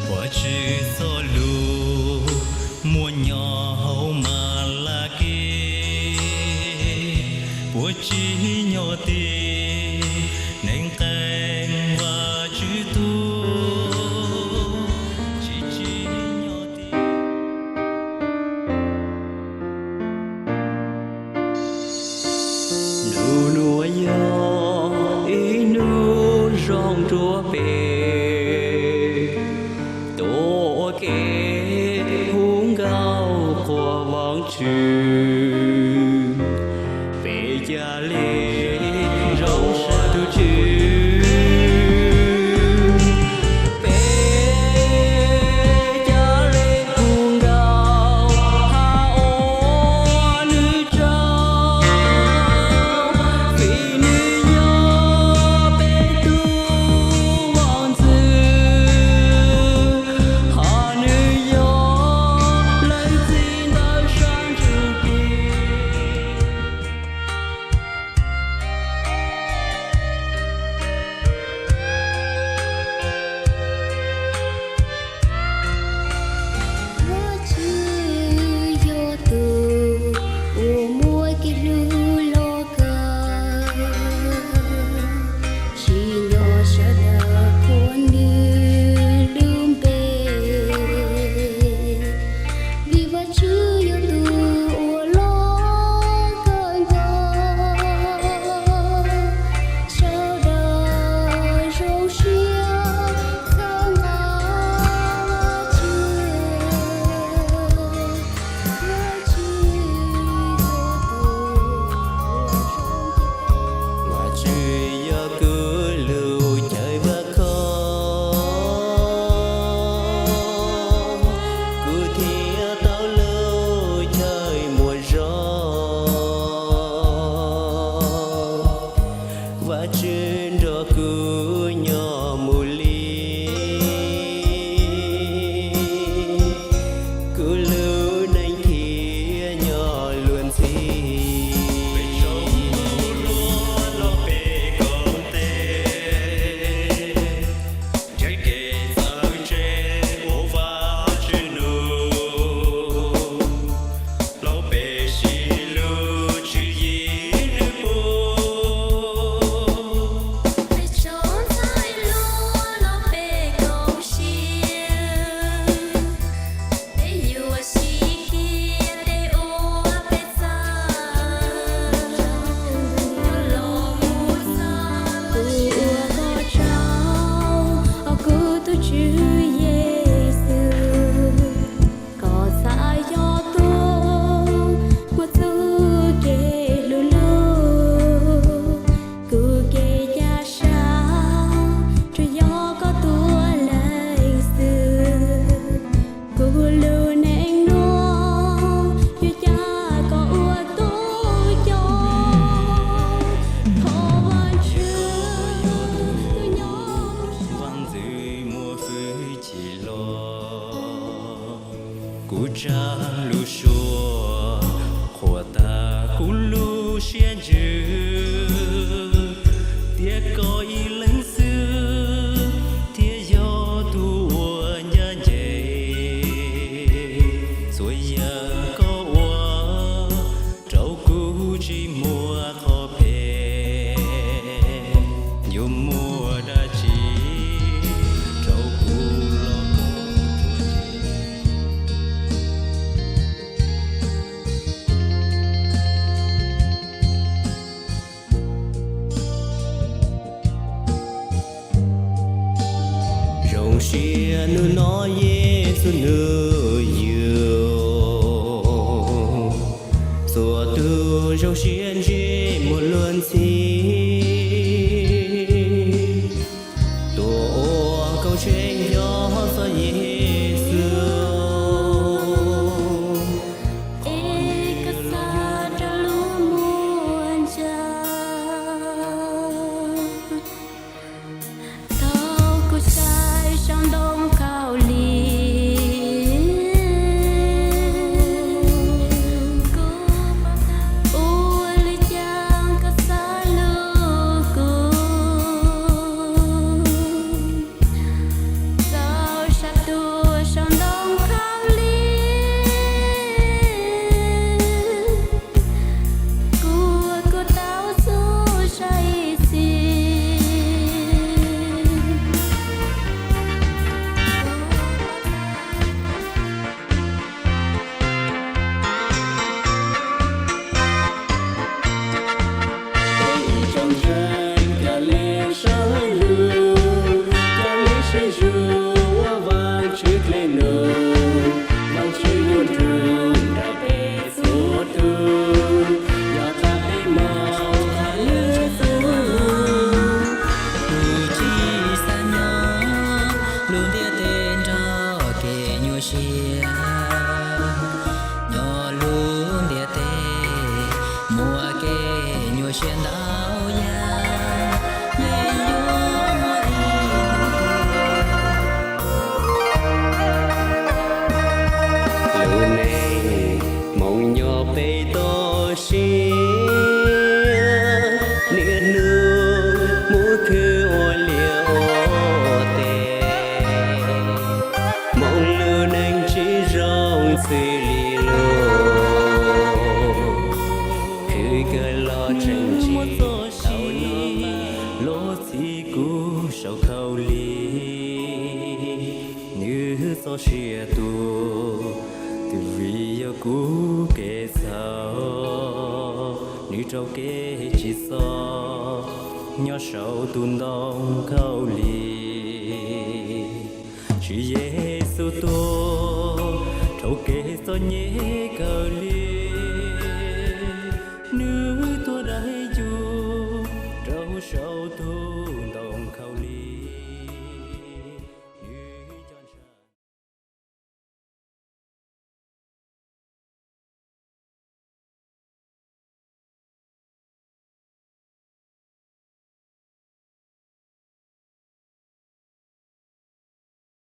Vajtswv txoj lus muaj nyob hauv Malakis, puas tsim nyog tias neeg qee Vajtswv tug tsis tsim nyog tias Nub nuav yog ib nub zoo rua peb, tuav ua ke hu nkauj quas Vaajtswv. Peb ca le zoo siab tug Tswv, peb ca le hu nkauj has ua nwg tsaug, vim nwg yog peb tug vaaj ntxwv, hos nwg yog leej txiv ntawm saab ntsuj plig. Vajtswv yog tug uas muaj kev hlub loj kawg, tsim nyog sawv daws qhuas nwg lub npe. Vim Vajtswv yog tug uas loj kawg nkaus, sawv daws zoo siab txhawb nqa Vajtswv. Vajtswv yog kuv lub chaw vaab khov, kuv thiaj tau lub chaw muaj zog. Vajtswv nrog kuv nyob mus li, kuv lub neej thiaj nyob luag ntxhi. Peb tsoom mloog lub luag los peb koom tes, nrhiav kev txawj ntse ua Vajtswv nug, los peb sib lug tswv yim nws pub. Peb tsoom ntxhais hluas los peb koom siab, peb yuav sib qhia tej uas peb txawj. Los mus txog kuv ua koj tsaug, kuv tug Tswv Yexus, koj txhad yog tug muaj txuj kev hlub lug. Kuv kev ca sab tsuas yog koj tuav leej xwb, kuv lub neej nuav yuav cav koj ua tug coj. Thov Vajtswv tug nyob, vaaj ntxwv muaj hwj chim lug, kuv tsav lub suab qhuas tag kuv lub siab ntsws, tias koj ib leeg xwb thiaj yog tug uas ncaj ncees. Txhua yam koj ua rau kuv tsis muaj qhov phem, yuav muaj dab tsi rau kuv los koom tsuaj ntsig. Zoo siab nub no Yexus nug yug, txhua tug zoo siab ntsib mus luag ntxhi. rau khaub lig, nws txoj sia tuag, twb vim yog kuv kev txhaum, nws raug kev tsim txom, nyob saum tus ntoo khaub lig. Tswv Yexus tuag, raug kev txom nyem kawg li, nws tuag dawb cuag, rau saum tus ntoo khaub lig.